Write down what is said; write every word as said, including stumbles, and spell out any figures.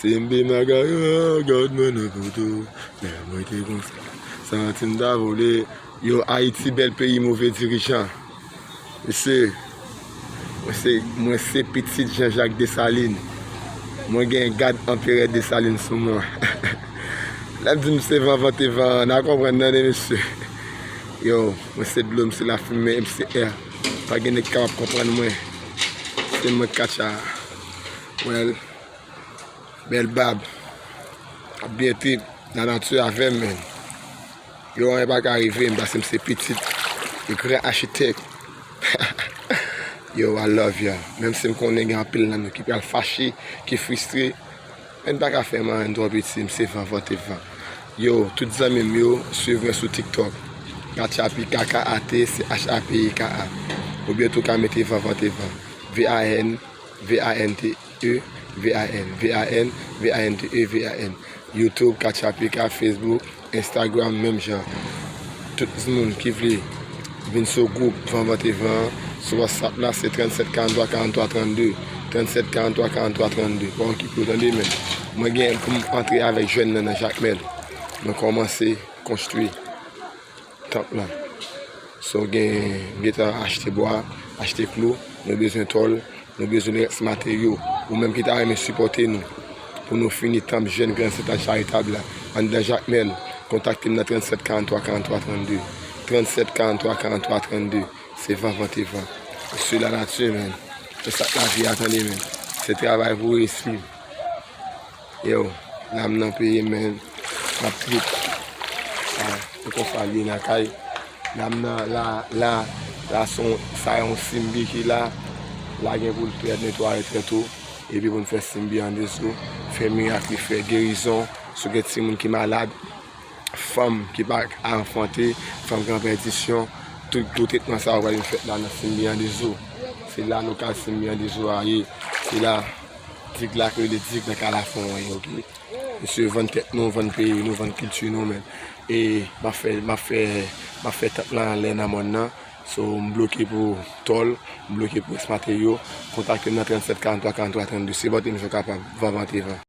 Simbi Magara, gad mwen nan poto. Lè mwen te konsa, santi m ta vole. Yo, Ayiti, bèl peyi move dirijan. Mesye, mwen se, mwen se pitit Jean Jacques Dessalines. Mwen gen gad Anperè Dessalines sou mwen. Lè m di m se van vante van, n a konprann tande, mesye. Yo, mwen se dlo, m se lafimen, m se air. Pa gen nèg ki kapab konprann mwen. Se mwen k Katcha. Well, bèl bab. Ap byen trip. Lanati avè m, menn. Yo, anyen pa ka rive m, paske m se pitit gran achitèk. Yo, I love ya. Menm si m konnen gen anpil nan nou ki pral fache, ki fristre, men n pa ka fè m anyen, n twò piti, m se van vante van. Yo, tout zanmi m yo, swiv mwen sou TikTok. Katcha Pika, K A T C H A P I K A. Oubyen tou ka mete van vante van. V A N, V A N T E, V A N, V A N, V A N T E, V A N. YouTube, Katcha Pika, Facebook, Instagram, menm jan. Tout moun ki vle vin sou gwoup Van Vante Van an, sou WhatsApp la, se trannsèt karanntwa karanntwa trannde. Trannsèt karanntwa karanntwa trannde. Pa okipe w tande, men mwen gen pou m antre avèk jèn nan nan Jakmèl. Mwen kòmanse konstwi tanp lan. So, gen, gentan achte bwa, achte klou, nou bezwen tòl, nou bezwen rès materyo. Ou menm ki ta renmen sipòte nou pou nou fini tanp jèn Gran Sentad Charitab la anndan Jakmèl, kontakte m nan trannsèt karanntwa karanntwa trannde. Trannsèt karanntwa karanntwa trannde. Se Van Vante Van. Se lanati, menn. Se sa k lavi a tande, menn. Se travay pou reyisi. Yo, la m nan peyi m, menn. M ap trip. Ah, se konsa l ye nan kay. La m nan, la, la, la se yon, sa yon Simbi ki la. La gen pou l fè netwaye trè tou. Epi pou n fè Simbi an dezou. Fè mirak li fè gerizon. Si w gen timoun ki malad, fanm ki pa ka anfante, fanm ki an pèdisyon, tout gwo tretman sa yo pral vin fèt la nan Simbi an dezou. Se la lokal Simbi an dezou a ye. Se la dig la k rele dig nan Kalafon an ye, oke? Mesye, vann tèt nou, vann peyi nou, vann kilti nou, menn. E m ap fè, m ap fè, m ap fè tanp lan anlè nan mòn nan. So, m bloke pou tòl, m bloke pou rès materyo. Kontakte m nan trannsèt karanntwa karanntwa trannde. Sipòte m jan w kapab. Van Vante Van.